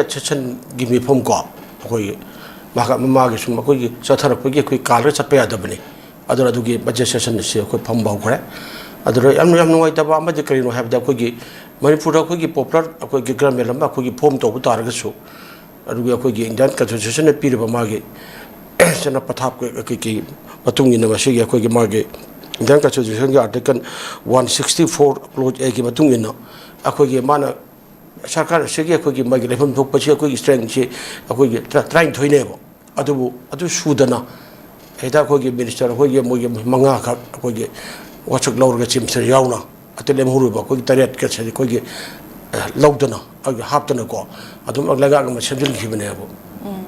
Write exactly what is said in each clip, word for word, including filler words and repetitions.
ꯁꯦꯁꯟꯒꯤ ꯃꯤꯐꯝ ꯀꯣ, ꯑꯩꯈꯣꯏꯒꯤ ꯃꯥꯒ-, ꯃꯥꯒꯤ ꯁꯨꯝ ꯑꯩꯈꯣꯏꯒꯤ ꯆꯠꯊꯔꯛꯄꯒꯤ ꯑꯩꯈꯣꯏ ꯀꯥꯜꯂꯒ ꯆꯠꯄ ꯌꯥꯗꯕꯅꯤ꯫ ꯑꯗꯨꯅ ꯑꯗꯨꯒꯤ ꯕꯖꯦꯠ ꯁꯦꯁꯟ ꯑꯁꯤ ꯑꯩꯈꯣꯏ ꯐꯝꯕ ꯍꯧꯈ꯭ꯔꯦ꯫ ꯑꯗꯨꯅ ꯌꯥꯝꯅ, ꯌꯥꯝ ꯅꯨꯡꯉꯥꯏꯇꯕ ꯑꯃꯗꯤ ꯀꯔꯤꯅꯣ ꯍꯥꯏꯕꯗ, ꯑꯩꯈꯣꯏꯒꯤ ꯃꯅꯤꯄꯨꯔꯗ ꯑꯩꯈꯣꯏꯒꯤ ꯄꯣꯄꯨꯂꯔ ꯑꯩꯈꯣꯏꯒꯤ ꯒꯔꯃꯦꯟ ꯑꯃ ꯑꯩꯈꯣꯏꯒꯤ ꯐꯣꯝ ꯇꯧꯕ ꯇꯥꯔꯒꯁꯨ, ꯑꯗꯨꯒꯤ ꯑꯩꯈꯣꯏꯒꯤ ꯏꯟꯗꯤꯌꯥꯟ ꯀꯟꯁꯇꯤꯇ꯭ꯌꯨꯁꯟꯅ ꯄꯤꯔꯤꯕ ꯃꯥꯒꯤ ꯆꯠꯅ ꯄꯊꯥꯞ ꯀꯩ-, ꯀꯩ-, ꯀꯩ ꯃꯇꯨꯡ ꯏꯟꯅ ꯃꯁꯤꯒꯤ ꯑꯩꯈꯣꯏꯒꯤ ꯃꯥꯒꯤ ꯏꯟꯗꯤꯌꯥꯟ ꯀꯟꯁꯇꯤꯇ꯭ꯌꯨꯁꯟꯒꯤ article one sixty four clause ꯑꯦꯒꯤ ꯃꯇꯨꯡ ꯏꯟꯅ ꯑꯩꯈꯣꯏꯒꯤ ꯃꯥꯅ ꯁꯔꯀꯥꯔ ꯑꯁꯤꯒꯤ ꯑꯩꯈꯣꯏꯒꯤ ꯃꯥꯒꯤ ꯂꯩꯐꯝ ꯊꯣꯛꯄꯁꯤ ꯑꯩꯈꯣꯏꯒꯤ ꯁ꯭ꯇꯔꯦꯡꯁꯤ ꯑꯩꯈꯣꯏꯒꯤ ꯇꯔꯥ-, ꯇꯔꯥꯅꯤꯊꯣꯏꯅꯦꯕ꯫ ꯑꯗꯨꯕꯨ ꯑꯗꯨ ꯁꯨꯗꯅ ꯍꯦꯛꯇ ꯑꯩꯈꯣꯏꯒꯤ ꯃꯤꯅꯤꯁꯇꯔ ꯑꯩꯈꯣꯏꯒꯤ ꯃꯣꯏꯒꯤ ꯃꯉꯥꯈꯛ ꯑꯩꯈꯣꯏꯒꯤ ꯋꯥꯁꯛ ꯂꯧꯔꯒ ꯆꯤꯐ ꯃꯤꯅꯤꯁꯇꯔ ꯌꯥꯎꯅ ꯑꯇꯩ ꯂꯦꯝꯍꯧꯔꯤꯕ ꯑꯩꯈꯣꯏꯒꯤ ꯇꯔꯦꯠꯀꯁꯦ ꯑꯩꯈꯣꯏꯒꯤ, ꯑꯦ, ꯂꯧꯗꯅ ꯑꯩꯈꯣꯏꯒꯤ ꯍꯥꯞꯇꯅꯀꯣ ꯑꯗꯨꯝ ꯂꯩꯉꯥꯛ ꯑꯃ ꯁꯦꯝꯖꯤꯟꯈꯤꯕꯅꯦꯕ꯫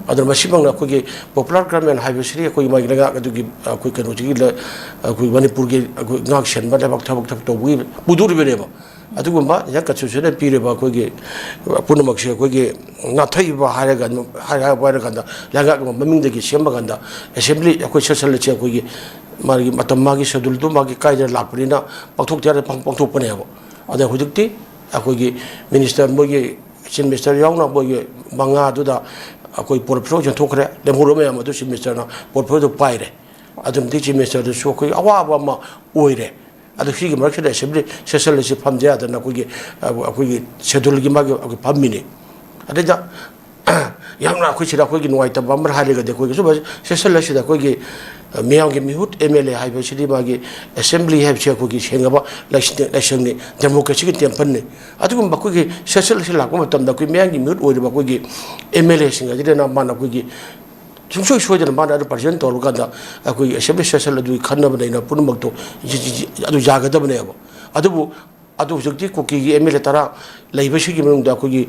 ꯑꯗꯨꯅ ꯃꯁꯤꯃꯛꯅ ꯑꯩꯈꯣꯏꯒꯤ ꯄꯣꯄꯨꯂꯔ ꯒꯔꯃꯦꯟ ꯍꯥꯏꯕꯁꯤꯗꯤ ꯑꯩꯈꯣꯏꯒꯤ ꯃꯥꯒꯤ ꯂꯩꯉꯥꯛ ꯑꯗꯨꯒꯤ ꯑꯩꯈꯣꯏ ꯀꯩꯅꯣꯁꯤꯒꯤ ꯂ-, ꯑꯩꯈꯣꯏ ꯃꯅꯤꯄꯨꯔꯒꯤ ꯑꯩꯈꯣꯏ ꯉꯥꯛ ꯁꯦꯟꯕ ꯂꯩꯕꯥꯛ ꯊꯕꯛ ꯊꯕꯛ ꯇꯧꯕꯒꯤ ꯄꯨꯗꯣꯔꯤꯕꯅꯦꯕ꯫ ꯑꯗꯨꯒꯨꯝꯕ ꯏꯟꯗꯤꯌꯥꯟ ꯀꯟꯁꯇꯤꯇ꯭ꯌꯨꯁꯟꯅ ꯄꯤꯔꯤꯕ ꯑꯩꯈꯣꯏꯒꯤ ꯄꯨꯝꯅꯃꯛꯁꯦ ꯑꯩꯈꯣꯏꯒꯤ ꯅꯥꯊꯩꯕ ꯍꯥꯏꯔꯒ, ꯍꯥꯏꯔ-, ꯍꯥꯏꯔꯀꯥꯟꯗ ꯂꯩꯉꯥꯛ ꯑꯃ ꯃꯃꯤꯡꯗꯒꯤ ꯁꯦꯝꯃꯀꯥꯟꯗ ꯑꯦꯁꯦꯝꯕ꯭ꯂꯤ ꯑꯩꯈꯣꯏ ꯁꯦꯁꯟ ꯑꯁꯤ ꯑꯩꯈꯣꯏꯒꯤ ꯃꯥꯒꯤ ꯃꯇꯝ, ꯃꯥꯒꯤ ꯁꯦꯗꯨꯜꯗꯨ ꯃꯥꯒꯤ ꯀꯥꯏꯗꯅ ꯂꯥꯛꯄꯅꯤꯅ ꯄꯥꯡꯊꯣꯛꯇ ꯌꯥꯗ ꯄꯥꯡ-, ꯄꯥꯡꯊꯣꯛꯄꯅꯦꯕ꯫ ꯑꯗ ꯍꯧꯖꯤꯛꯇꯤ ꯑꯩꯈꯣꯏꯒꯤ ꯃꯤꯅꯤꯁꯇꯔ, ꯃꯣꯏꯒꯤ ꯆꯤꯐ ꯃꯤꯅꯤꯁꯇꯔ ꯌꯥꯎꯅ ꯃꯣꯏꯒꯤ ꯃꯉꯥꯗꯨꯗ ꯑꯩꯈꯣꯏ ꯄꯣꯔꯠꯐꯣꯂꯤꯑꯣ ꯌꯦꯟꯊꯣꯛꯈ꯭ꯔꯦ꯫ ꯂꯦꯝꯍꯧꯔꯕ ꯃꯌꯥꯝ ꯑꯗꯨ ꯆꯤꯐ ꯃꯤꯅꯤꯁꯇꯔꯅ ꯄꯣꯔꯠꯐꯣꯂꯤꯑꯣꯗꯨ ꯄꯥꯏꯔꯦ꯫ ꯑꯗꯨꯅꯗꯤ ꯆꯤꯐ ꯃꯤꯅꯤꯁꯇꯔꯗꯨꯁꯨ ꯑꯩꯈꯣꯏ ꯑꯋꯥꯕ ꯑꯃ ꯑꯣꯏꯔꯦ꯫ ꯑꯗꯨ ꯁꯤꯒꯤ ꯃꯔꯛꯁꯤꯗ ꯑꯦꯁꯦꯝꯕ꯭ꯂꯤ ꯁꯦꯁꯟ ꯑꯁꯤ ꯐꯝꯗ ꯌꯥꯗꯅ ꯑꯩꯈꯣꯏꯒꯤ, ꯑ, ꯑꯩꯈꯣꯏꯒꯤ ꯁꯦꯗꯨꯜꯒꯤ ꯃꯥꯒꯤ ꯑꯩꯈꯣꯏ ꯐꯝꯃꯤꯅꯤ꯫ ꯑꯗꯩꯗ ꯌꯥꯝꯅ ꯑꯩꯈꯣꯏ ꯁꯤꯗ ꯑꯩꯈꯣꯏꯒꯤ ꯅꯨꯡꯉꯥꯏꯇꯕ ꯑꯃ ꯍꯥꯏꯔꯒꯗꯤ ꯑꯩꯈꯣꯏꯒꯤ ꯁꯨꯝꯕ ꯁꯦꯁꯟ ꯑꯁꯤꯗ ꯑꯩꯈꯣꯏꯒꯤ, ꯑ, ꯃꯤꯌꯥꯝꯒꯤ ꯃꯤꯍꯨꯠ ꯑꯦꯝ ꯑꯦꯜ ꯑꯦ ꯍꯥꯏꯕꯁꯤꯗꯤ ꯃꯥꯒꯤ ꯑꯦꯁꯦꯝꯕ꯭ꯂꯤ ꯍꯥꯏꯕꯁꯤ ꯑꯩꯈꯣꯏꯒꯤ ꯁꯦꯡꯉꯕ ꯂꯥꯏꯁ-, ꯂꯥꯏꯁꯪꯅꯤ, ꯗꯦꯃꯣꯀ꯭ꯔꯦꯁꯤꯒꯤ ꯇꯦꯝꯄꯜꯅꯤ꯫ ꯑꯗꯨꯒꯨꯝꯕ ꯑꯩꯈꯣꯏꯒꯤ ꯁꯦꯁꯟ ꯑꯁꯤ ꯂꯥꯛꯄ ꯃꯇꯝꯗ ꯑꯩꯈꯣꯏ ꯃꯤꯌꯥꯝꯒꯤ ꯃꯤꯍꯨꯠ ꯑꯣꯏꯔꯤꯕ ꯑꯩꯈꯣꯏꯒꯤ ꯑꯦꯝ ꯑꯦꯜ ꯑꯦꯁꯤꯡ ꯑꯁꯤꯗꯅ ꯃꯥꯅ ꯑꯩꯈꯣꯏꯒꯤ ꯁꯨꯡꯁꯣꯏ ꯁꯣꯏꯗꯅ ꯃꯥꯅ ꯑꯗꯨ ꯄ꯭ꯔꯖꯦꯟ ꯇꯧꯔꯀꯥꯟꯗ ꯑꯩꯈꯣꯏꯒꯤ ꯑꯦꯁꯦꯝꯕ꯭ꯂꯤ ꯁꯦꯁꯟ ꯑꯗꯨꯒꯤ ꯈꯟꯅꯕ ꯂꯩꯅ ꯄꯨꯝꯅꯃꯛꯇꯣ ꯖꯤ-, ꯖꯤ-, ꯖꯤ-, ꯑꯗꯨ ꯌꯥꯒꯗꯕꯅꯦꯕ꯫ ꯑꯗꯨꯕꯨ ꯑꯗꯨ ꯍꯧꯖꯤꯛꯇꯤ ꯀꯨꯀꯤꯒꯤ ꯑꯦꯝ ꯑꯦꯜ ꯑꯦ ꯇꯔꯥ ꯂꯩꯕꯁꯤꯒꯤ ꯃꯅꯨꯡꯗ ꯑꯩꯈꯣꯏꯒꯤ,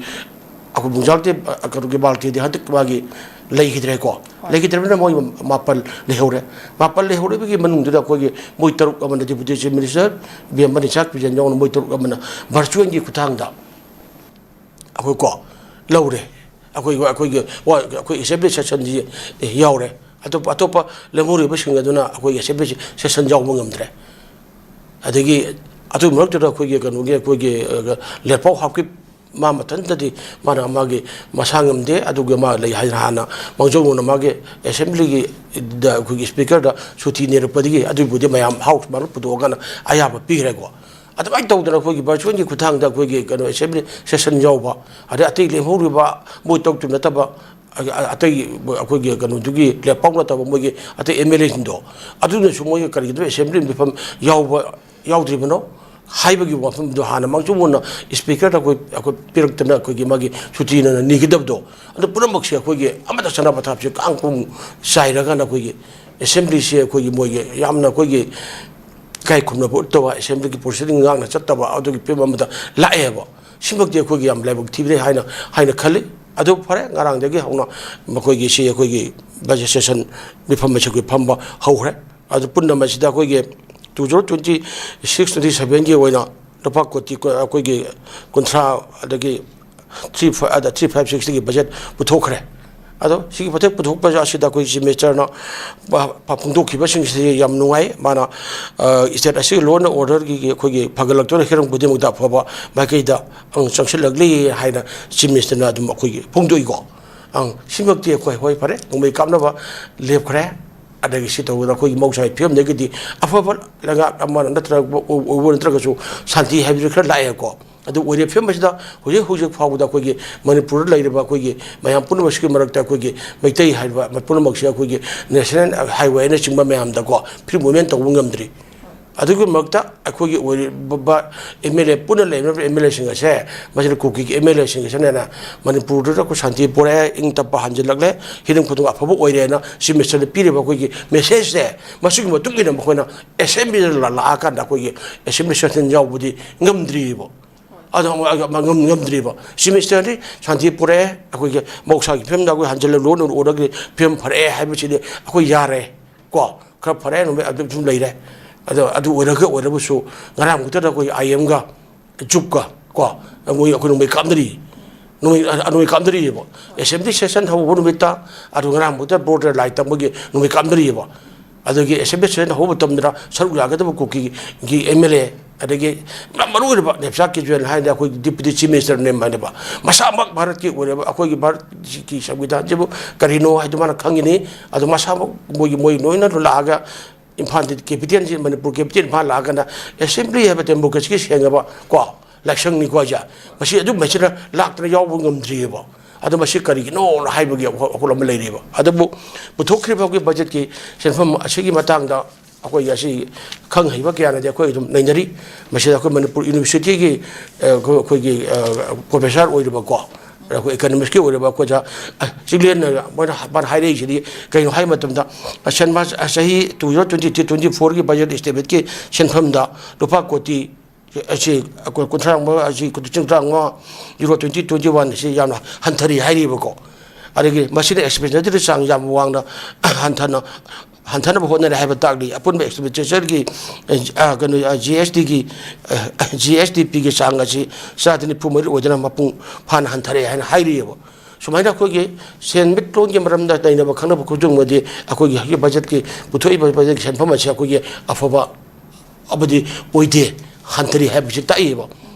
ꯑꯩꯈꯣꯏ ꯕꯨꯡꯖꯥꯜꯇꯦ, ꯑ, ꯀꯩꯅꯣꯒꯤ ꯕꯥꯜꯇꯦꯗꯤ ꯍꯟꯗꯛ ꯃꯥꯒꯤ ꯂꯩꯈꯤꯗ꯭ꯔꯦꯀꯣ꯫ ꯍꯣꯏ꯫ ꯂꯩꯈꯤꯗ꯭ꯔꯕꯅꯤꯅ ꯃꯣꯏ ꯃꯥꯄꯜ ꯂꯩꯍꯧꯔꯦ꯫ ꯃꯥꯄꯜ ꯂꯩꯍꯧꯔꯤꯕꯒꯤ ꯃꯅꯨꯡꯗꯨꯗ ꯑꯩꯈꯣꯏꯒꯤ ꯃꯣꯏ ꯇꯔꯨꯛ ꯑꯃꯅ deputy chief minister B M Manisha ꯀ꯭ꯔꯤꯖꯟ ꯌꯥꯎꯅ ꯃꯣꯏ ꯇꯔꯨꯛ ꯑꯃꯅ ꯚꯔꯆꯨꯋꯦꯜꯒꯤ ꯈꯨꯠꯊꯥꯡꯗ ꯑꯩꯈꯣꯏ ꯀꯣ ꯂꯧꯔꯦ꯫ ꯑꯩꯈꯣꯏ, ꯑꯩꯈꯣꯏꯒꯤ, ꯋꯥ-, ꯑꯩꯈꯣꯏ ꯑꯦꯁꯦꯝꯕ꯭ꯂꯤ ꯁꯦꯁꯟꯁꯤ ꯌꯥꯎꯔꯦ꯫ ꯑꯇꯣꯞꯄ, ꯑꯇꯣꯞꯄ ꯂꯦꯝꯍꯧꯔꯤꯕꯁꯤꯡ ꯑꯗꯨꯅ ꯑꯩꯈꯣꯏꯒꯤ ꯑꯦꯁꯦꯝꯕ꯭ꯂꯤ ꯁꯦꯁꯟ ꯌꯥꯎꯕ ꯉꯝꯗ꯭ꯔꯦ꯫ ꯑꯗꯒꯤ ꯑꯗꯨꯒꯤ ꯃꯔꯛꯇꯨꯗ ꯑꯩꯈꯣꯏꯒꯤ ꯀꯩꯅꯣꯒꯤ, ꯑꯩꯈꯣꯏꯒꯤ, ꯑ, ꯂꯦꯠꯄꯥꯎ ꯍꯥꯞꯈꯤꯕ ꯃꯥ ꯃꯊꯟꯇꯗꯤ ꯃꯥꯅ ꯃꯥꯒꯤ ꯃꯁꯥ ꯉꯝꯗꯦ꯫ ꯑꯗꯨꯒ ꯃꯥ ꯂꯩ ꯍꯥꯏꯅ ꯍꯥꯟꯅ ꯃꯥꯡꯖꯧꯅꯅ ꯃꯥꯒꯤ ꯑꯦꯁꯦꯝꯕ꯭ꯂꯤꯒꯤ ꯗ ꯑꯩꯈꯣꯏꯒꯤ ꯁ꯭ꯄꯤꯀꯔꯗ ꯁꯨꯇꯤ ꯅꯤꯔꯛꯄꯗꯒꯤ ꯑꯗꯨꯕꯨꯗꯤ ꯃꯌꯥꯝ ꯍꯥꯎꯁ ꯃꯥꯅ ꯄꯨꯊꯣꯛꯑꯒꯅ ꯑꯌꯥꯕ ꯄꯤꯈ꯭ꯔꯦꯀꯣ꯫ ꯑꯗꯨꯃꯥꯏꯅ ꯇꯧꯗꯅ ꯑꯩꯈꯣꯏꯒꯤ ꯚꯔꯆꯨꯋꯦꯜꯒꯤ ꯈꯨꯠꯊꯥꯡꯗ ꯑꯩꯈꯣꯏꯒꯤ ꯀꯩꯅꯣ ꯑꯦꯁꯦꯝꯕ꯭ꯂꯤ ꯁꯦꯁꯟ ꯌꯥꯎꯕ, ꯑꯗꯩ ꯑꯇꯩ ꯂꯦꯝꯍꯧꯔꯤꯕ ꯃꯣꯏ ꯇꯔꯨꯛꯇꯨ ꯅꯠꯇꯕ ꯑ-, ꯑ-, ꯑꯇꯩ ꯑꯩꯈꯣꯏꯒꯤ ꯀꯩꯅꯣꯗꯨꯒꯤ ꯂꯦꯞꯄꯥꯎ ꯅꯠꯇꯕ ꯃꯣꯏꯒꯤ ꯑꯇꯩ ꯑꯦꯝ ꯑꯦꯜ ꯑꯦꯁꯤꯡꯗꯣ, ꯑꯗꯨꯅꯁꯨ ꯃꯣꯏꯒꯤ ꯀꯔꯤꯒꯤꯅꯣ ꯑꯦꯁꯦꯝꯕ꯭ꯂꯤ ꯃꯤꯐꯝ ꯌꯥꯎꯕ ꯌꯥꯎꯗ꯭ꯔꯤꯕꯅꯣ ꯍꯥꯏꯕꯒꯤ ꯋꯥꯐꯝꯗꯣ ꯍꯥꯟꯅ ꯃꯥꯡꯖꯧꯅꯅ ꯁ꯭ꯄꯤꯀꯔꯗ ꯑꯩꯈꯣꯏ, ꯑꯩꯈꯣꯏ ꯄꯤꯔꯛꯇꯅ ꯑꯩꯈꯣꯏꯒꯤ ꯃꯥꯒꯤ ꯁꯨꯇꯤꯅ ꯅꯤꯒꯗꯕꯗꯣ, ꯑꯗꯨ ꯄꯨꯝꯅꯃꯛꯁꯦ ꯑꯩꯈꯣꯏꯒꯤ ꯑꯃꯠꯇ ꯆꯠꯅ ꯄꯊꯥꯞꯁꯦ ꯀꯥꯡ ꯄꯨꯡ ꯆꯥꯏꯔꯒꯅ ꯑꯩꯈꯣꯏꯒꯤ ꯑꯦꯁꯦꯝꯕ꯭ꯂꯤꯁꯦ ꯑꯩꯈꯣꯏꯒꯤ ꯃꯣꯏꯒꯤ ꯌꯥꯝꯅ ꯑꯩꯈꯣꯏꯒꯤ ꯏꯀꯥꯏ ꯈꯨꯝꯅꯕ ꯎꯠꯇꯕ, ꯑꯦꯁꯦꯝꯕ꯭ꯂꯤꯒꯤ ꯄ꯭ꯔꯣꯁꯤꯗꯤꯡ ꯉꯥꯛꯅ ꯆꯠꯇꯕ ꯑꯗꯨꯒꯤ ꯐꯤꯕꯝ ꯑꯃꯗ ꯂꯥꯛꯑꯦꯕ꯫ ꯁꯤꯃꯛꯇꯤ ꯑꯩꯈꯣꯏꯒꯤ ꯌꯥꯝ ꯂꯥꯏꯕꯛ ꯊꯤꯕꯅꯤ ꯍꯥꯏꯅ, ꯍꯥꯏꯅ ꯈꯜꯂꯤ꯫ ꯑꯗꯨ ꯐꯔꯦ, ꯉꯔꯥꯡꯗꯒꯤ ꯍꯧꯅ ꯃꯈꯣꯏꯒꯤ ꯁꯤ ꯑꯩꯈꯣꯏꯒꯤ ꯕꯖꯦꯠ ꯁꯦꯁꯟ ꯃꯤꯐꯝ ꯑꯁꯤ ꯑꯩꯈꯣꯏ ꯐꯝꯕ ꯍꯧꯈ꯭ꯔꯦ꯫ ꯑꯗꯨ ꯄꯨꯝꯅꯃꯛꯁꯤꯗ ꯑꯩꯈꯣꯏꯒꯤ two zero twenty six twenty sevenꯒꯤ ꯑꯣꯏꯅ ꯂꯨꯄꯥ ꯀꯣꯇꯤ ꯀꯨ-, ꯑꯩꯈꯣꯏꯒꯤ ꯀꯨꯟꯊ꯭ꯔꯥ ꯑꯗꯒꯤ three five, ꯑꯗ three five sixꯇꯒꯤ ꯕꯖꯦꯠ ꯄꯨꯊꯣꯛꯈ꯭ꯔꯦ꯫ ꯑꯗꯣ ꯁꯤꯒꯤ ꯕꯖꯦꯠ ꯄꯨꯊꯣꯛꯄ ꯑꯁꯤꯗ ꯑꯩꯈꯣꯏ ꯆꯤꯐ ꯃꯤꯅꯤꯁꯇꯔꯅ ꯄ-, ꯄ-, ꯐꯣꯡꯗꯣꯛꯈꯤꯕꯁꯤꯡꯁꯤꯗꯤ ꯌꯥꯝ ꯅꯨꯡꯉꯥꯏ꯫ ꯃꯥꯅ, ꯑ, ꯁ꯭ꯇꯦꯠ ꯑꯁꯤꯒꯤ ꯂꯣ ꯑꯦꯟ ꯑꯣꯔꯗꯔꯒꯤ ꯑꯩꯈꯣꯏꯒꯤ ꯐꯒꯠꯂꯛꯇꯨꯅ ꯍꯤꯔꯝ ꯈꯨꯗꯤꯡꯃꯛꯇ ꯑꯐꯕ ꯃꯥꯏꯀꯩꯗ, ꯑꯪ, ꯆꯪꯁꯤꯜꯂꯛꯂꯤ ꯍꯥꯏꯅ ꯆꯤꯐ ꯃꯤꯅꯤꯁꯇꯔꯅ ꯑꯗꯨꯝ ꯑꯩꯈꯣꯏꯒꯤ ꯐꯣꯡꯗꯣꯛꯏꯀꯣ꯫ ꯑꯪ, ꯁꯤꯃꯛꯇꯤ ꯑꯩꯈꯣꯏ, ꯍꯣꯏ, ꯐꯔꯦ, ꯅꯣꯡꯃꯩ ꯀꯥꯞꯅꯕ ꯂꯦꯞꯈ꯭ꯔꯦ꯫ ꯑꯗꯒꯤ ꯁꯤ ꯇꯧꯕꯗ ꯑꯩꯈꯣꯏꯒꯤ ꯃꯍꯧꯁꯥꯒꯤ ꯐꯤꯕꯝꯗꯒꯤꯗꯤ ꯑꯐꯕ ꯂꯩꯉꯥꯛ ꯑꯃ ꯅꯠꯇ꯭ꯔꯒ ꯑꯣꯏꯕ ꯅꯠꯇ꯭ꯔꯒꯁꯨ ꯁꯥꯟꯇꯤ ꯍꯥꯏꯕꯁꯤ ꯈꯔ ꯂꯥꯛꯑꯦꯀꯣ꯫ ꯑꯗꯨ ꯑꯣꯏꯔꯤꯕ ꯐꯤꯕꯝ ꯑꯁꯤꯗ ꯍꯧꯖꯤꯛ ꯍꯧꯖꯤꯛ ꯐꯥꯎꯕꯗ ꯑꯩꯈꯣꯏꯒꯤ ꯃꯅꯤꯄꯨꯔꯗ ꯂꯩꯔꯤꯕ ꯑꯩꯈꯣꯏꯒꯤ ꯃꯌꯥꯝ ꯄꯨꯝꯅꯃꯛꯁꯤꯒꯤ ꯃꯔꯛꯇ ꯑꯩꯈꯣꯏꯒꯤ ꯃꯩꯇꯩ ꯍꯥꯏꯔꯤꯕ ꯄꯨꯝꯅꯃꯛꯁꯤ ꯑꯩꯈꯣꯏꯒꯤ ꯅꯦꯁꯅꯦꯜ ꯍꯥꯏꯋꯦꯅꯆꯤꯡꯕ ꯃꯌꯥꯝꯗꯀꯣ ꯐ꯭ꯔꯤ ꯃꯨꯞꯃꯦꯟ ꯇꯧꯕ ꯉꯝꯗ꯭ꯔꯤ꯫ ꯑꯗꯨꯒꯤ ꯃꯔꯛꯇ ꯑꯩꯈꯣꯏꯒꯤ ꯑꯣꯏꯔꯤꯕ ꯑꯦꯝ ꯑꯦꯜ ꯑꯦ ꯄꯨꯟꯅ ꯂꯩꯔꯤꯕ ꯑꯦꯝ ꯑꯦꯜ ꯑꯦꯁꯤꯡ ꯑꯁꯦ, ꯃꯁꯤꯗ ꯀꯨꯀꯤꯒꯤ ꯑꯦꯝ ꯑꯦꯜ ꯑꯦꯁꯤꯡ ꯑꯁꯤꯅ ꯃꯅꯤꯄꯨꯔꯗꯨꯗ ꯑꯩꯈꯣꯏ ꯁꯥꯟꯇꯤ ꯄꯨꯔꯛꯑꯦ, ꯏꯪ ꯇꯞꯄ ꯍꯟꯖꯤꯜꯂꯛꯂꯦ, ꯍꯤꯔꯝ ꯈꯨꯗꯤꯡꯃꯛ ꯑꯐꯕ ꯑꯣꯏꯔꯦꯅ ꯆꯤꯐ ꯃꯤꯅꯤꯁꯇꯔꯗ ꯄꯤꯔꯤꯕ ꯑꯩꯈꯣꯏꯒꯤ ꯃꯦꯁꯦꯖꯁꯦ, ꯃꯁꯤꯒꯤ ꯃꯇꯨꯡ ꯏꯟꯅ ꯃꯈꯣꯏꯅ ꯑꯦꯁꯦꯝꯕ꯭ꯂꯤꯗ ꯂꯥꯛꯑꯀꯥꯟꯗ ꯑꯩꯈꯣꯏꯒꯤ ꯑꯦꯁꯦꯝꯕ꯭ꯂꯤ ꯁꯦꯁꯟ ꯌꯥꯎꯕꯗꯤ ꯉꯝꯗ꯭ꯔꯤꯕ꯫ ꯑꯗꯣ ꯑꯃ, ꯑꯃ ꯉꯝ-, ꯉꯝꯗ꯭ꯔꯤꯕ꯫ ꯆꯤꯐ ꯃꯤꯅꯤꯁꯇꯔꯗꯤ ꯁꯥꯟꯇꯤ ꯄꯨꯔꯛꯑꯦ, ꯑꯩꯈꯣꯏꯒꯤ ꯃꯍꯧꯁꯥꯒꯤ ꯐꯤꯕꯝꯗ ꯑꯩꯈꯣꯏ ꯍꯟꯖꯤꯜꯂ ꯂꯣꯟ ꯑꯣꯔꯗꯔꯒꯤ ꯐꯤꯕꯝ ꯐꯔꯛꯑꯦ ꯍꯥꯏꯕꯁꯤꯗꯤ ꯑꯩꯈꯣꯏ ꯌꯥꯔꯦ꯫ ꯀꯣ, ꯈꯔ ꯐꯔꯦ, ꯅꯨꯃꯤꯠ ꯑꯗꯨꯝ ꯁꯨꯝ ꯂꯩꯔꯦ꯫ ꯑꯗꯣ ꯑꯗꯨ ꯑꯣꯏꯔꯒ ꯑꯣꯏꯔꯕꯁꯨ ꯉꯔꯥꯡ ꯈꯛꯇꯗ ꯑꯩꯈꯣꯏ ꯑꯥꯏ ꯑꯦꯝꯒ ꯖꯨꯞꯀ ꯀꯣ, ꯃꯣꯏ ꯑꯩꯈꯣꯏ ꯅꯣꯡꯃꯩ ꯀꯥꯞꯅꯔꯤ, ꯅꯣꯡꯃꯩ, ꯅꯣꯡꯃꯩ ꯀꯥꯞꯅꯔꯤꯑꯕ꯫ ꯑꯦꯁꯦꯝꯕ꯭ꯂꯤ ꯁꯦꯁꯟ ꯍꯧꯕ ꯅꯨꯃꯤꯠꯇ ꯑꯗꯨ ꯉꯔꯥꯡ ꯈꯛꯇ ꯕ꯭ꯔꯣꯗꯔ ꯂꯥꯏꯠꯇ ꯃꯣꯏꯒꯤ ꯅꯣꯡꯃꯩ ꯀꯥꯞꯅꯔꯤꯑꯕ꯫ ꯑꯗꯨꯒꯤ ꯑꯦꯁꯦꯝꯕ꯭ꯂꯤ ꯁꯦꯁꯟ ꯍꯧꯕ ꯃꯇꯝꯗ ꯁꯔꯨꯛ ꯌꯥꯒꯗꯕ ꯀꯨꯀꯤꯒꯤ ꯑꯦꯝ ꯑꯦꯜ ꯑꯦ ꯑꯗꯒꯤ ꯌꯥꯝ ꯃꯔꯨ ꯑꯣꯏꯔꯕ ꯅꯦꯞꯁꯥ ꯀꯤꯖꯣꯏꯟ ꯍꯥꯏꯅ ꯑꯩꯈꯣꯏꯒꯤ ꯗꯤꯄ꯭ꯌꯨꯇꯤ ꯆꯤꯐ ꯃꯤꯅꯤꯁꯇꯔꯅꯦ ꯍꯥꯏꯅꯦꯕ, ꯃꯁꯥꯃꯛ ꯚꯥꯔꯠꯀꯤ ꯑꯣꯏꯔꯕ ꯑꯩꯈꯣꯏꯒꯤ ꯚꯥꯔꯠꯀꯤ ꯁꯪꯕꯤꯙꯥꯟꯁꯤꯕꯨ ꯀꯔꯤꯅꯣ ꯍꯥꯏꯗꯨ ꯃꯥꯅ ꯈꯪꯉꯤꯅꯤ꯫ ꯑꯗꯣ ꯃꯁꯥꯃꯛ ꯃꯣꯏꯒꯤ, ꯃꯣꯏ ꯂꯣꯏꯅ ꯂꯥꯛꯑꯒ ꯏꯝꯐꯥꯜꯗ, ꯀꯦꯄꯤꯇꯦꯜꯁꯤ, ꯃꯅꯤꯄꯨꯔ ꯀꯦꯄꯤꯇꯦꯜ ꯏꯝꯐꯥꯜ ꯂꯥꯛꯑꯒꯅ ꯑꯦꯁꯦꯝꯕ꯭ꯂꯤ ꯍꯥꯏꯕ ꯗꯦꯃꯣꯀ꯭ꯔꯦꯁꯤꯒꯤ ꯁꯦꯡꯉꯕ ꯀꯣ ꯂꯥꯏꯁꯪꯅꯤꯀꯣ ꯍꯥꯏꯁꯦ꯫ ꯃꯁꯤ ꯑꯗꯨꯝꯕꯁꯤꯅ ꯂꯥꯛꯇꯅ ꯌꯥꯎꯕ ꯉꯝꯗ꯭ꯔꯤꯑꯕ꯫ ꯑꯗꯣ ꯃꯁꯤ ꯀꯔꯤꯒꯤꯅꯣ ꯍꯥꯏꯕꯒꯤ ꯋꯥꯈꯜ ꯑꯃ ꯂꯩꯔꯤꯕ꯫ ꯑꯗꯨꯕꯨ ꯄꯨꯊꯣꯛꯈ꯭ꯔꯤꯕ ꯍꯧꯖꯤꯛ ꯕꯖꯦꯠꯀꯤ ꯁꯦꯟꯐꯝ ꯑꯁꯤꯒꯤ ꯃꯇꯥꯡꯗ ꯑꯩꯈꯣꯏꯒꯤ ꯑꯁꯤ ꯈꯪ ꯍꯩꯕ ꯀꯌꯥꯅꯗꯤ ꯑꯩꯈꯣꯏ ꯑꯗꯨꯝ ꯅꯩꯅꯔꯤ꯫ ꯃꯁꯤꯗ ꯑꯩꯈꯣꯏ ꯃꯅꯤꯄꯨꯔ ꯌꯨꯅꯤꯚꯔꯁꯤꯇꯤꯒꯤ, ꯑ, ꯑꯩꯈꯣꯏ-, ꯑꯩꯈꯣꯏꯒꯤ, ꯑ, ꯄ꯭ꯔꯣꯐꯦꯁꯔ ꯑꯣꯏꯔꯤꯕꯀꯣ, ꯑꯩꯈꯣꯏ ꯏꯀꯅꯣꯃꯤꯛꯁꯀꯤ ꯑꯣꯏꯔꯤꯕ ꯑꯩꯈꯣꯏꯗ, ꯑ, ꯆꯤꯡꯂꯦꯟꯅ ꯃꯣꯏꯅ, ꯃꯥꯅ ꯍꯥꯏꯔꯛꯏꯁꯤꯗꯤ ꯀꯩꯅꯣ ꯍꯥꯏꯕ ꯃꯇꯝꯗ, ꯑ, ꯁꯟꯃꯥ-, ꯑ, ꯆꯍꯤ two zero twenty three twenty fourꯒꯤ ꯕꯖꯦꯠ ꯏꯁꯇꯦꯕꯤꯠꯀꯤ ꯁꯦꯟꯐꯝꯗ ꯂꯨꯄꯥ ꯀꯣꯇꯤ ꯑꯁꯤ ꯑꯩꯈꯣꯏ ꯀꯨꯟꯊ꯭ꯔꯥ ꯃꯉꯥ, ꯑꯁꯤ ꯂꯤꯁꯤꯡ ꯇꯔꯥꯃꯉꯥ, ꯖꯤꯔꯣ ꯇ꯭ꯋꯦꯟꯇꯤ ꯇ꯭ꯋꯦꯟꯇꯤ ꯋꯥꯟ ꯑꯁꯤ ꯌꯥꯝꯅ ꯍꯟꯊꯔꯤ ꯍꯥꯏꯔꯤꯕꯀꯣ꯫ ꯑꯗꯒꯤ ꯃꯁꯤꯅ ꯑꯦꯛꯁꯄꯦꯟꯗꯤꯆꯔꯒꯤ ꯆꯥꯡ ꯌꯥꯝ ꯋꯥꯡꯅ ꯍꯟꯊꯅ, ꯍꯟꯊꯅꯕ ꯍꯣꯠꯅꯔꯦ ꯍꯥꯏꯕ ꯇꯥꯛꯂꯤ꯫ ꯑꯄꯨꯟꯕ ꯑꯦꯛꯁꯄꯦꯟꯗꯤꯆꯔꯒꯤ, ꯑ, ꯀꯩꯅꯣ, ꯖꯤ ꯑꯦꯁ ꯇꯤꯒꯤ, ꯖꯤ ꯑꯦꯁ ꯇꯤ ꯄꯤꯒꯤ ꯆꯥꯡ ꯑꯁꯤ ꯆꯥꯗ ꯅꯤꯐꯨ ꯃꯔꯤ ꯑꯣꯏꯗꯅ ꯃꯄꯨꯡ ꯐꯥꯅ ꯍꯟꯊꯔꯦ ꯍꯥꯏꯅ ꯍꯥꯏꯔꯤꯑꯕ꯫ ꯁꯨꯃꯥꯏꯅ ꯑꯩꯈꯣꯏꯒꯤ ꯁꯦꯟꯃꯤꯠꯂꯣꯟꯒꯤ ꯃꯔꯝꯗ ꯅꯩꯅꯕ ꯈꯪꯅꯕ ꯈꯨꯗꯤꯡꯃꯛꯇꯤ ꯑꯩꯈꯣꯏꯒꯤ ꯍꯧꯖꯤꯛ ꯕꯖꯦꯠꯀꯤ, ꯄꯨꯊꯣꯛꯏꯕ ꯕꯖꯦꯠꯀꯤ ꯁꯦꯟꯐꯝ ꯑꯁꯤ ꯑꯩꯈꯣꯏꯒꯤ ꯑꯐꯕ ꯑꯃꯗꯤ ꯑꯣꯏꯗꯦ, ꯍꯟꯊꯔꯤ ꯍꯥꯏꯕꯁꯤ ꯇꯥꯛꯏꯕ꯫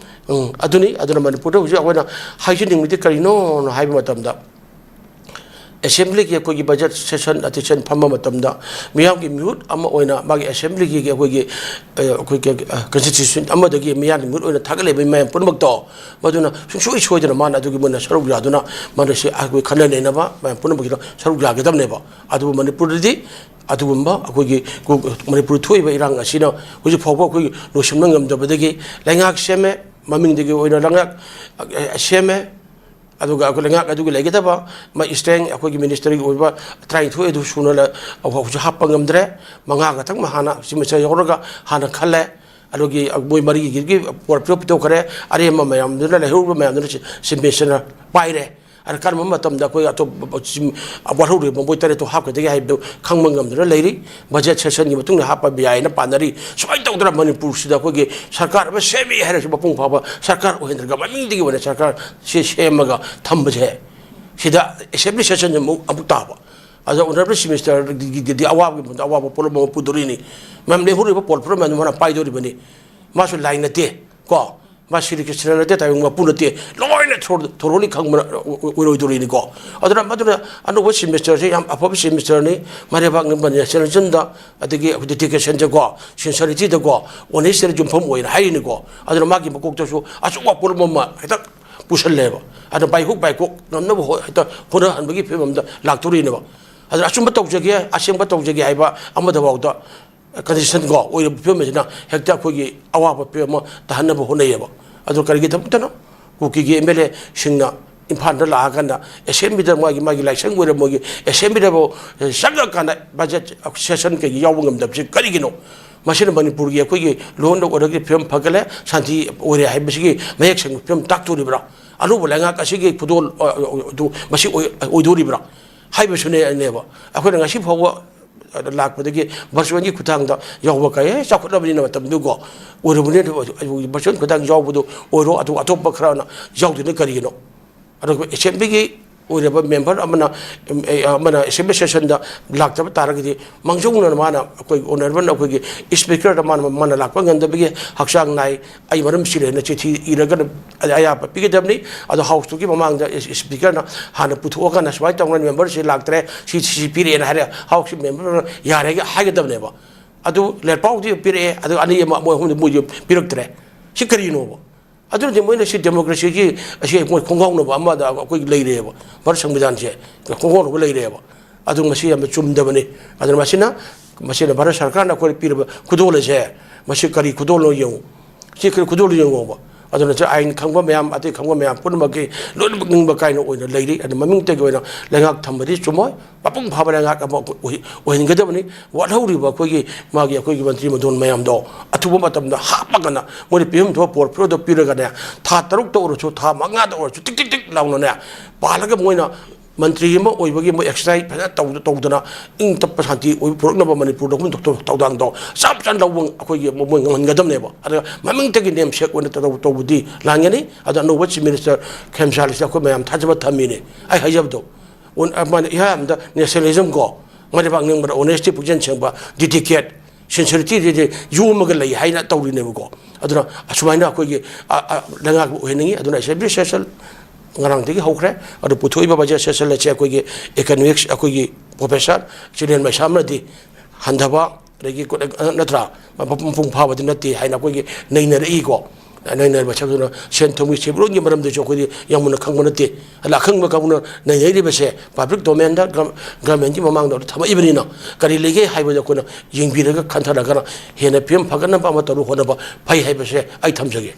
ꯎꯝ, ꯑꯗꯨꯅꯤ꯫ ꯑꯗꯨꯅ ꯃꯅꯤꯄꯨꯔꯗ ꯍꯧꯖꯤꯛ ꯑꯩꯈꯣꯏꯅ ꯍꯥꯏꯖꯅꯤꯡꯕꯗꯤ ꯀꯔꯤꯅꯣꯅ ꯍꯥꯏꯕ ꯃꯇꯝꯗ, ꯑꯦꯁꯦꯝꯕ꯭ꯂꯤꯒꯤ ꯑꯩꯈꯣꯏꯒꯤ ꯕꯖꯦꯠ ꯁꯦꯁꯟ ꯑꯇꯦꯁꯟ ꯐꯝꯕ ꯃꯇꯝꯗ ꯃꯤꯌꯥꯝꯒꯤ ꯃꯤꯍꯨꯠ ꯑꯃ ꯑꯣꯏꯅ ꯃꯥꯒꯤ ꯑꯦꯁꯦꯝꯕ꯭ꯂꯤꯒꯤ ꯑꯩꯈꯣꯏꯒꯤ, ꯑ, ꯑꯩꯈꯣꯏꯒꯤ, ꯑ, ꯀꯟꯁꯇꯤꯇ꯭ꯌꯨꯁꯟ ꯑꯃꯗꯒꯤ ꯃꯤꯌꯥꯝꯒꯤ ꯃꯤꯍꯨꯠ ꯑꯣꯏꯅ ꯊꯥꯒꯠꯂꯤꯕ ꯃꯌꯥꯝ ꯄꯨꯝꯅꯃꯛꯇꯣ, ꯃꯗꯨꯅ ꯁꯨꯡꯁꯣꯏ ꯁꯣꯏꯗꯅ ꯃꯥꯅ ꯑꯗꯨꯒꯤ ꯃꯣꯏꯅ ꯁꯔꯨꯛ ꯌꯥꯗꯨꯅ, ꯃꯗꯨꯁꯤ ꯑꯩꯈꯣꯏ ꯈꯟꯅ ꯅꯩꯅꯕ ꯃꯌꯥꯝ ꯄꯨꯝꯅꯃꯛꯀꯤꯗ ꯁꯔꯨꯛ ꯌꯥꯒꯗꯕꯅꯦꯕ꯫ ꯑꯗꯨꯕꯨ ꯃꯅꯤꯄꯨꯔꯗꯗꯤ ꯑꯗꯨꯒꯨꯝꯕ ꯑꯩꯈꯣꯏꯒꯤ ꯀꯨ-, ꯃꯅꯤꯄꯨꯔꯗ ꯊꯣꯛꯏꯕ ꯏꯔꯥꯡ ꯑꯁꯤꯅ ꯍꯧꯖꯤꯛ ꯐꯥꯎꯕ ꯑꯩꯈꯣꯏ ꯂꯣꯏꯁꯤꯟꯕ ꯉꯝꯗꯕꯗꯒꯤ ꯂꯩꯉꯥꯛ ꯁꯦꯝꯃꯦ, ꯃꯃꯤꯡꯗꯒꯤ ꯑꯣꯏꯅ ꯂꯩꯉꯥꯛ, ꯑ, ꯁꯦꯝꯃꯦ, ꯑꯗꯨꯒ ꯑꯩꯈꯣꯏ ꯂꯩꯉꯥꯛ ꯑꯗꯨꯒꯤ ꯂꯩꯒꯗꯕ ꯃꯥ ꯏꯁꯇ꯭ꯔꯦꯡ ꯑꯩꯈꯣꯏꯒꯤ ꯃꯤꯅꯤꯁꯇꯔꯒꯤ ꯑꯣꯏꯕ ꯇꯔꯥꯅꯤꯊꯣꯏ ꯑꯗꯨ ꯁꯨꯅ ꯂ-, ꯍꯧꯖꯤꯛ ꯍꯥꯞꯄ ꯉꯝꯗ꯭ꯔꯦ꯫ ꯃꯉꯥ ꯈꯛꯇꯪ ꯍꯥꯟꯅ ꯆꯤꯐ ꯃꯤꯅꯤꯁꯇꯔ ꯌꯧꯔꯒ ꯍꯥꯟꯅ ꯈꯜꯂꯦ꯫ ꯑꯗꯨꯒꯤ ꯃꯣꯏ ꯃꯔꯤꯒꯤꯗꯒꯤ ꯄꯣꯔ ꯄꯤꯊꯣꯛ ꯄꯤꯊꯣꯛꯈ꯭ꯔꯦ꯫ ꯑꯔꯦꯝꯕ ꯃꯌꯥꯝꯗꯨꯅ, ꯂꯩꯍꯧꯔꯤꯕ ꯃꯌꯥꯝꯗꯨꯅ ꯆꯤ-, ꯆꯤꯐ ꯃꯤꯅꯤꯁꯇꯔꯅ ꯄꯥꯏꯔꯦ꯫ ꯑꯗ ꯀꯔꯝꯕ ꯃꯇꯝꯗ ꯑꯩꯈꯣꯏ ꯑꯇꯣꯞꯄ ꯆꯤꯝ-, ꯋꯥꯠꯍꯧꯔꯤꯕ ꯃꯣꯏ ꯇꯔꯦꯠꯇꯣ ꯍꯥꯞꯀꯗꯒꯦ ꯍꯥꯏꯕꯗꯨ ꯈꯪꯕ ꯉꯝꯗꯨꯅ ꯂꯩꯔꯤ꯫ ꯕꯖꯦꯠ ꯁꯦꯁꯟꯒꯤ ꯃꯇꯨꯡꯗ ꯍꯥꯞꯄ ꯌꯥꯏꯅ ꯄꯥꯅꯔꯤ꯫ ꯁꯨꯃꯥꯏꯅ ꯇꯧꯗꯅ ꯃꯅꯤꯄꯨꯔꯁꯤꯗ ꯑꯩꯈꯣꯏꯒꯤ ꯁꯔꯀꯥꯔ ꯑꯃ ꯁꯦꯝꯃꯤ ꯍꯥꯏꯔꯁꯨ ꯃꯄꯨꯡ ꯐꯥꯕ ꯁꯔꯀꯥꯔ ꯑꯣꯏꯍꯟꯗ꯭ꯔꯒ ꯃꯃꯤꯡꯗꯒꯤ ꯑꯣꯏꯅ ꯁꯔꯀꯥꯔꯁꯦ ꯁꯦꯝꯃꯒ ꯊꯝꯕꯁꯦ, ꯁꯤꯗ ꯑꯦꯁꯦꯝꯕ꯭ꯂꯤ ꯁꯦꯁꯟꯁꯦ ꯑꯃꯨꯛ, ꯑꯃꯨꯛ ꯇꯥꯕ꯫ ꯑꯗ ꯑꯣꯅꯔꯦꯕꯜ ꯆꯤꯐ ꯃꯤꯅꯤꯁꯇꯔꯒꯤꯗꯤ ꯑꯋꯥꯕꯒꯤ ꯃꯐꯝꯗ ꯑꯋꯥꯕ ꯄꯣꯠꯂꯨꯝ ꯑꯃ ꯄꯨꯗꯣꯔꯤꯅꯤ꯫ ꯃꯌꯥꯝ ꯂꯦꯝꯍꯧꯔꯤꯕ ꯄꯣꯠ ꯄꯨꯝꯅꯃꯛ ꯃꯥꯅ ꯄꯥꯏꯗꯣꯔꯤꯕꯅꯤ꯫ ꯃꯥꯁꯨ ꯂꯥꯏ ꯅꯠꯇꯦ ꯀꯣ, ꯃꯥ ꯁ꯭ꯔꯤ ꯀ꯭ꯔꯤꯁꯅ ꯅꯠꯇꯦ, ꯇꯥꯏꯕꯪ ꯃꯄꯨ ꯅꯠꯇꯦ, ꯂꯣꯏꯅ ꯊꯣꯔꯣꯂꯤ ꯈꯪꯕ ꯑꯣꯏꯔꯣꯏꯗꯧꯔꯤꯅꯤꯀꯣ꯫ ꯑꯗꯨꯅ ꯃꯗꯨꯅ ꯑꯅꯧꯕ ꯁꯦꯃꯤꯁꯇꯔꯁꯦ ꯌꯥꯝ ꯑꯐꯕ ꯁꯦꯃꯤꯁꯇꯔꯅꯤ꯫ ꯃꯔꯩꯕꯥꯛ ꯅꯤꯡꯕ ꯅꯦꯁꯅꯦꯂꯤꯖꯝꯗ, ꯑꯗꯒꯤ ꯗꯦꯗꯤꯀꯦꯁꯟꯗꯀꯣ, ꯁꯤꯟꯁꯔꯤꯇꯤꯗꯀꯣ, ꯑꯣꯅꯦꯁꯇꯤꯗ ꯌꯨꯝꯐꯝ ꯑꯣꯏꯅ ꯍꯥꯏꯔꯤꯅꯤꯀꯣ꯫ ꯑꯗꯨꯅ ꯃꯥꯒꯤ ꯃꯀꯣꯛꯇꯁꯨ ꯑꯆꯧꯕ ꯄꯣꯠꯂꯨꯝ ꯑꯃ ꯍꯦꯛꯇ ꯄꯨꯁꯜꯂꯦꯕ꯫ ꯑꯗꯨꯅ ꯕꯥꯏꯍꯨꯛ ꯕꯥꯏꯀꯣꯛ ꯉꯝꯅꯕ ꯍꯣ- ꯍꯦꯛꯇ ꯍꯣꯠꯅꯍꯟꯕꯒꯤ ꯐꯤꯕꯝ ꯑꯃꯗ ꯂꯥꯛꯇꯣꯔꯤꯅꯦꯕ꯫ ꯑꯗꯨꯅ ꯑꯆꯨꯝꯕ ꯇꯧꯖꯒꯦ, ꯑꯁꯦꯡꯕ ꯇꯧꯖꯒꯦ ꯍꯥꯏꯕ ꯑꯃꯗꯐꯥꯎꯗ ꯀꯟꯗꯤꯁꯟ ꯀꯣ ꯑꯣꯏꯔꯤꯕ ꯐꯤꯕꯝ ꯑꯁꯤꯅ ꯍꯦꯛꯇ ꯑꯩꯈꯣꯏꯒꯤ ꯑꯋꯥꯕ ꯐꯤꯕꯝ ꯑꯃ ꯇꯥꯍꯟꯅꯕ ꯍꯣꯠꯅꯩꯌꯦꯕ꯫ ꯑꯗꯣ ꯀꯔꯤꯒꯤꯗꯃꯛꯇꯅꯣ ꯀꯨꯀꯤꯒꯤ ꯑꯦꯝ ꯑꯦꯜ ꯑꯦꯁꯤꯡꯅ ꯏꯝꯐꯥꯜꯗ ꯂꯥꯛꯑꯀꯥꯟꯗ ꯑꯦꯁꯦꯝꯕ꯭ꯂꯤꯗ ꯃꯥꯒꯤ, ꯃꯥꯒꯤ ꯂꯥꯏꯁꯪ ꯑꯣꯏꯔ ꯃꯣꯏꯒꯤ ꯑꯦꯁꯦꯝꯕ꯭ꯂꯤꯗꯐꯥꯎ ꯆꯪꯉꯀꯥꯟꯗ ꯕꯖꯦꯠ ꯁꯦꯁꯟ ꯀꯩꯒꯤ ꯌꯥꯎꯕ ꯉꯝꯗꯕꯁꯤ ꯀꯔꯤꯒꯤꯅꯣ? ꯃꯁꯤꯅ ꯃꯅꯤꯄꯨꯔꯒꯤ ꯑꯩꯈꯣꯏꯒꯤ ꯂꯣꯟꯗ ꯑꯣꯏꯔꯒꯗꯤ ꯐꯤꯕꯝ ꯐꯒꯠꯂꯦ, ꯁꯥꯟꯇꯤ ꯑꯣꯏꯔꯦ ꯍꯥꯏꯕꯁꯤꯒꯤ ꯃꯌꯦꯛ ꯁꯦꯡꯕ ꯐꯤꯕꯝ ꯇꯥꯛꯇꯣꯔꯤꯕ꯭ꯔꯥ? ꯑꯅꯧꯕ ꯂꯩꯉꯥꯛ ꯑꯁꯤꯒꯤ ꯈꯨꯗꯣꯜ ꯑ, ꯑ, ꯑꯗꯨ ꯃꯁꯤ ꯑꯣꯏ-, ꯑꯣꯏꯗꯣꯔꯤꯕ꯭ꯔꯥ ꯍꯥꯏꯕꯁꯨꯅꯦ, ꯑꯩꯅꯦꯕ꯫ ꯑꯩꯈꯣꯏꯅ ꯉꯁꯤ ꯐꯥꯎꯕ ꯂꯥꯛꯄꯗꯒꯤ ꯚꯔꯆꯨꯋꯦꯜꯒꯤ ꯈꯨꯠꯊꯥꯡꯗ ꯌꯥꯎꯕ ꯀꯌꯥ ꯆꯥꯎꯈꯠꯂꯕꯅꯤꯅ ꯃꯇꯝꯗꯨꯀꯣ ꯑꯣꯏꯔꯕꯅꯤꯅ ꯚꯔꯆꯨꯋꯦꯜ ꯈꯨꯠꯊꯥꯡ ꯌꯥꯎꯕꯗꯨ ꯑꯣꯏꯔꯣ, ꯑꯗꯨꯒ ꯑꯇꯣꯞꯄ ꯈꯔꯅ ꯌꯥꯎꯗꯣꯏꯅ ꯀꯔꯤꯒꯤꯅꯣ? ꯑꯗꯨꯒ ꯑꯦꯁꯦꯝꯕ꯭ꯂꯤꯒꯤ ꯑꯣꯏꯔꯕ ꯃꯦꯝꯕꯔ ꯑꯃꯅ, ꯑꯃꯅ ꯑꯦꯁꯦꯝꯕ꯭ꯂꯤ ꯁꯦꯁꯟꯗ ꯂꯥꯛꯇꯕ ꯇꯥꯔꯒꯗꯤ ꯃꯥꯡꯖꯧꯅꯅ ꯃꯥꯅ ꯑꯩꯈꯣꯏ ꯑꯣꯅꯔꯦꯕꯜ ꯑꯩꯈꯣꯏꯒꯤ ꯁ꯭ꯄꯤꯀꯔꯗ ꯃꯥꯅ, ꯃꯥꯅ ꯂꯥꯛꯄ ꯉꯝꯗꯕꯒꯤ ꯍꯛꯆꯥꯡ ꯅꯥꯏ, ꯑꯩ ꯃꯔꯝ ꯁꯤ ꯂꯩꯅ ꯆꯤꯊꯤ ꯏꯔꯒ ꯑꯌꯥꯕ ꯄꯤꯒꯗꯕꯅꯤ꯫ ꯑꯗꯣ ꯍꯥꯎꯁꯇꯨꯒꯤ ꯃꯃꯥꯡꯗ ꯏꯁ-, ꯁ꯭ꯄꯤꯀꯔꯅ ꯍꯥꯟꯅ ꯄꯨꯊꯣꯛꯑꯀꯥꯟꯗ ꯁꯨꯃꯥꯏꯅ ꯇꯧꯗꯅ ꯃꯦꯝꯕꯔꯁꯤ ꯂꯥꯛꯇ꯭ꯔꯦ, ꯁꯤ, ꯁꯤ, ꯁꯤ ꯄꯤꯔꯛꯑꯦꯅ ꯍꯥꯏꯔꯦ, ꯍꯥꯎꯁꯀꯤ ꯃꯦꯝꯕꯔꯅ ꯌꯥꯔꯦꯒ ꯍꯥꯏꯒꯗꯕꯅꯦꯕ꯫ ꯑꯗꯨ ꯂꯦꯠꯄꯥꯎꯗꯤ ꯄꯤꯔꯛꯑꯦ, ꯑꯗꯨ ꯑꯅꯤ ꯑꯃ ꯃꯣꯏ ꯑꯍꯨꯝꯗꯤ ꯃꯣꯏꯗꯤ ꯄꯤꯔꯛꯇ꯭ꯔꯦ꯫ ꯁꯤ ꯀꯔꯤꯅꯣꯕ? ꯑꯗꯨꯅꯗꯤ ꯃꯣꯏꯅ ꯁꯤ ꯗꯦꯃꯣꯀ꯭ꯔꯦꯁꯤꯒꯤ ꯑꯁꯤ ꯃꯣꯏ ꯈꯣꯡꯒꯥꯎꯅꯕ ꯑꯃꯗ ꯑꯩꯈꯣꯏ ꯂꯩꯔꯦꯕ, ꯚꯥꯔꯠ ꯁꯪꯕꯤꯙꯥꯟꯁꯦ ꯈꯣꯡꯒꯥꯎꯅꯕ ꯂꯩꯔꯦꯕ꯫ ꯑꯗꯨ ꯃꯁꯤ ꯌꯥꯝꯅ ꯆꯨꯝꯗꯕꯅꯤ꯫ ꯑꯗꯨꯅ ꯃꯁꯤꯅ, ꯃꯁꯤꯅ ꯚꯥꯔꯠ ꯁꯔꯀꯥꯔꯅ ꯑꯩꯈꯣꯏꯗ ꯄꯤꯔꯤꯕ ꯈꯨꯗꯣꯜ ꯑꯁꯦ, ꯃꯁꯤ ꯀꯔꯤ ꯈꯨꯗꯣꯜꯅꯣ ꯌꯦꯡꯉꯨ꯫ ꯁꯤ ꯀꯔꯤ ꯈꯨꯗꯣꯜꯅꯣ ꯌꯦꯡꯉꯣꯕ꯫ ꯑꯗꯨꯅ ꯁꯤ ꯑꯥꯏꯟ ꯈꯪꯕ ꯃꯌꯥꯝ, ꯑꯇꯩ ꯈꯪꯕ ꯃꯌꯥꯝ ꯄꯨꯝꯅꯃꯛꯀꯤ ꯂꯣꯏꯅꯃꯛ ꯅꯤꯡꯕ ꯀꯥꯏꯅ ꯑꯣꯏꯅ ꯂꯩꯔꯤ꯫ ꯑꯗꯨ ꯃꯃꯤꯡꯇꯒꯤ ꯑꯣꯏꯅ ꯂꯩꯉꯥꯛ ꯊꯝꯕꯗꯤ ꯆꯨꯝꯃꯣꯏ꯫ ꯃꯄꯨꯡ ꯐꯥꯕ ꯂꯩꯉꯥꯛ ꯑꯃ ꯑꯣꯏ-, ꯑꯣꯏꯍꯟꯒꯗꯕꯅꯤ꯫ ꯋꯥꯠꯍꯧꯔꯤꯕ ꯑꯩꯈꯣꯏꯒꯤ ꯃꯥꯒꯤ, ꯑꯩꯈꯣꯏꯒꯤ ꯃꯟꯇ꯭ꯔꯤ ꯃꯟꯗꯣꯟ ꯃꯌꯥꯝꯗꯣ ꯑꯊꯨꯕ ꯃꯇꯝꯗ ꯍꯥꯞꯄꯒꯅ ꯃꯣꯏꯅ ꯄꯤꯐꯝ ꯊꯣꯛꯄ ꯄꯣꯔꯠꯐꯣꯂꯤꯑꯣꯗꯣ ꯄꯤꯔꯒꯅꯦ, ꯊꯥ ꯇꯔꯨꯛꯇ ꯑꯣꯏꯔꯁꯨ, ꯊꯥ ꯃꯉꯥꯗ ꯑꯣꯏꯔꯁꯨ, ꯇꯤꯛ ꯇꯤꯛ ꯇꯤꯛ ꯂꯥꯎꯅꯅꯦ ꯄꯥꯜꯂꯒ ꯃꯣꯏꯅ ꯃꯟꯇ꯭ꯔꯤ ꯑꯃ ꯑꯣꯏꯕꯒꯤ ꯃꯣꯏ ꯑꯦꯛꯁꯔꯁꯥꯏꯁ ꯐꯖꯅ ꯇꯧꯗ-, ꯇꯧꯗꯅ ꯏꯪ ꯇꯞꯄ ꯁꯥꯟꯇꯤ ꯑꯣꯏꯕ ꯄꯨꯔꯛꯅꯕ ꯃꯅꯤꯄꯨꯔꯗ ꯑꯩꯈꯣꯏꯅ ꯊꯧ-, ꯊꯧꯗꯥꯡꯗꯣ ꯆꯞ ꯆꯥꯅ ꯂꯧꯕ ꯑꯩꯈꯣꯏꯒꯤ ꯃꯣꯏ ꯉꯝꯍꯟꯒꯗꯕꯅꯦꯕ꯫ ꯑꯗꯨꯒ ꯃꯃꯤꯡꯇꯒꯤ ꯅꯦꯝꯁꯦꯛ ꯑꯣꯏꯅ ꯇꯧ-, ꯇꯧꯕꯗꯤ ꯂꯥꯟꯒꯅꯤ꯫ ꯑꯗꯣ ꯑꯅꯧꯕ ꯆꯤꯐ ꯃꯤꯅꯤꯁꯇꯔ ꯈꯦꯝꯁꯥꯜꯁꯤꯗ ꯑꯩꯈꯣꯏ ꯃꯌꯥꯝ ꯊꯥꯖꯕ ꯊꯝꯃꯤꯅꯦ꯫ ꯑꯩ ꯍꯥꯏꯖꯕꯗꯣ ꯑꯣꯟ-, ꯑꯃꯅ ꯏꯍꯥꯟ ꯍꯥꯟꯕꯗ ꯅꯦꯁꯅꯦꯂꯤꯖꯝ ꯀꯣ, ꯃꯔꯩꯕꯥꯛ ꯅꯤꯡꯕꯗ ꯑꯣꯅꯦꯁꯇꯤ, ꯄꯨꯛꯆꯦꯜ ꯁꯦꯡꯕ, ꯗꯤꯗꯤꯀꯦꯠ, ꯁꯤꯟꯁꯤꯌꯔꯤꯇꯤꯁꯦ ꯌꯣꯝꯃꯒ ꯂꯩ ꯍꯥꯏꯅ ꯇꯧꯔꯤꯅꯦꯕꯀꯣ꯫ ꯑꯗꯨꯅ ꯑꯁꯨꯃꯥꯏꯅ ꯑꯩꯈꯣꯏꯒꯤ ꯑ, ꯑ, ꯂꯩꯉꯥꯛꯄ ꯑꯣꯏꯍꯟꯅꯤꯡꯉꯤ꯫ ꯑꯗꯨꯅ ꯑꯦꯁꯦꯝꯕ꯭ꯂꯤ ꯁꯦꯁꯟ ꯉꯔꯥꯡꯗꯒꯤ ꯍꯧꯈ꯭ꯔꯦ꯫ ꯑꯗꯨ ꯄꯨꯊꯣꯛꯏꯕ ꯕꯖꯦꯠ ꯁꯦꯁꯟ ꯑꯁꯦ ꯑꯩꯈꯣꯏꯒꯤ ꯏꯀꯅꯣꯃꯤꯛꯁ ꯑꯩꯈꯣꯏꯒꯤ ꯄ꯭ꯔꯣꯐꯦꯁꯔ ꯆꯤꯔꯦꯟ ꯃꯩꯁꯥꯝꯅꯗꯤ ꯍꯟꯊꯕ, ꯑꯗꯒꯤ ꯀꯨ-, ꯅꯠꯇ꯭ꯔꯥ, ꯃꯄꯨꯡ ꯐꯥꯕꯗꯤ ꯅꯠꯇꯦ ꯍꯥꯏꯅ ꯑꯩꯈꯣꯏꯒꯤ ꯅꯩꯅꯔꯛꯏꯀꯣ꯫ ꯅꯩꯅꯔꯤꯕ ꯁꯛꯇꯨꯅ ꯁꯦꯟ ꯊꯨꯝꯒꯤ ꯁꯦꯟꯃꯤꯠꯂꯣꯟꯒꯤ ꯃꯔꯝꯗꯁꯨ ꯑꯩꯈꯣꯏꯗꯤ ꯌꯥꯝ ꯃꯨꯟꯅ ꯈꯪꯕ ꯅꯠꯇꯦ꯫ ꯑꯗ ꯑꯈꯪꯕ ꯀꯥꯡꯕꯨꯅ ꯅꯩꯅꯔꯤꯕꯁꯦ ꯄꯕ꯭ꯂꯤꯛ ꯗꯣꯃꯦꯟꯗ ꯒ꯭ꯔ-, ꯒꯔꯃꯦꯟꯒꯤ ꯃꯃꯥꯡꯗ ꯊꯝꯃꯛꯏꯕꯅꯤꯅ ꯀꯔꯤ ꯂꯩꯒꯦ ꯍꯥꯏꯕꯗꯣ ꯑꯩꯈꯣꯏꯅ ꯌꯦꯡꯕꯤꯔꯒ ꯈꯟꯊꯔꯒꯅ ꯍꯦꯟꯅ ꯐꯤꯕꯝ ꯐꯒꯠꯅꯕ ꯑꯃ ꯇꯧꯅꯕ ꯍꯣꯠꯅꯕ ꯐꯩ ꯍꯥꯏꯕꯁꯦ ꯑꯩ ꯊꯝꯖꯒꯦ꯫